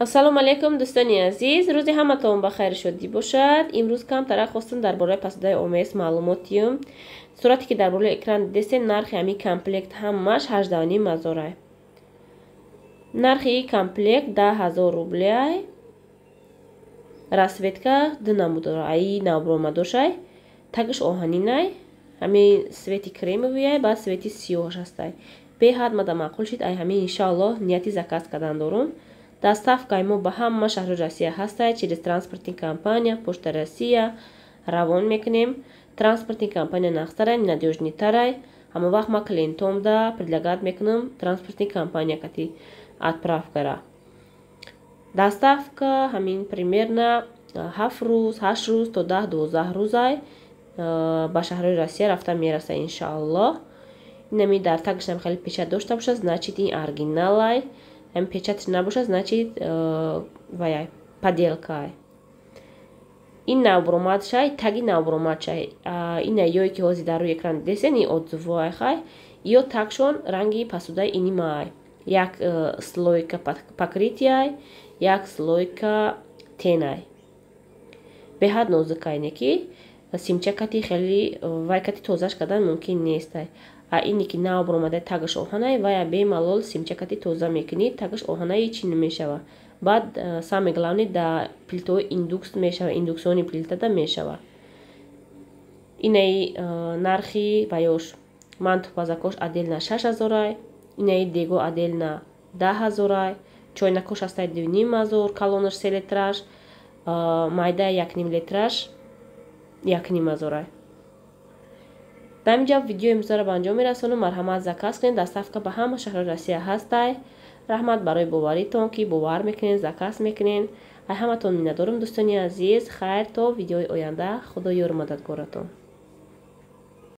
Ассалому алайкум, дӯстони азиз, рӯзи ҳаматон ба хайр шодӣ бошад. Имрӯз камтара хостам дар бораи посудаи ОМС маълумот диҳам. Сурате ки дар болои экран дидесен, нархи ҳамин комплект ҳамаш 18,5 ҳазорай. Нархи ин комплект 10 000 рублеай. Расцветка ду намуд дора. Аи навбуромадошай, тагиш оҳанинай, ҳамин цвети кремовыяй, баъд цвети сиёҳаш ҳастай. Беҳад мада маъқул шид. Ай ҳамин, иншоаллоҳ, нияти заказ кардан дорум. Доставкаи мо ба ҳама шаҳрҳои Россия ҳастай. Через транспортный компания Почта Россия равон мекунем. Транспортный компания нағзтарай, надёжныйтарай. Ҳама вақт ма клиентомда предлагать мекунам транспортный компания кати отправкара. Доставка ҳамин примерно 7 рӯз, 8 рӯз то 10-12 рӯзай ба шаҳрҳои Россия рафта мераса, иншоаллоҳ. Инами дар тагашам хеле печать дошта бошад, значит, ин оригиналай. Ҳамин печаташ набошад, значит, ваяй, подделкай. Ин навбуромадшай, таги навбуромадшай. Ина ёе ки ҳозир дар рӯи экран дидесен, ин отзывоай. Хай, ё тагшон ранги пасудаи инимаай, як слойка покрытияй, як слойка тенай, беҳад нозукай, не ки симчакати хеле вайкати тозаш кардан мумкин нестай. А ине ки нав баромада, тагаш оҳанай, вая бемалол симчакати тоза мекунӣ, тагаш оҳанай, чӣ намешава. Баъд, самое главное, да плитаҳои индукс мешава, индукционный плитада мешава. Инаи нархи ваёш, мантупазакош отдельно 6000-ай, инаи дего отдельно 10 000-ай, чойнакош ҳастай 2,5 ҳазор, калонаш 3 литраш, майда 1,5 литраш 1,5 ҳазорай. Дар ин ҷа видеои имрӯзаро ба анҷом мерасонам. Марҳамат, заказ кунед, доставка ба ҳама шаҳрҳои Россия ҳастай. Раҳмат барои боваритон, ки бовар мекунед, заказ мекунед. Ай ҳаматон миннатдорам, дӯстони азиз. Хайр, то видеои оянда, Худо ёру мададгоратон.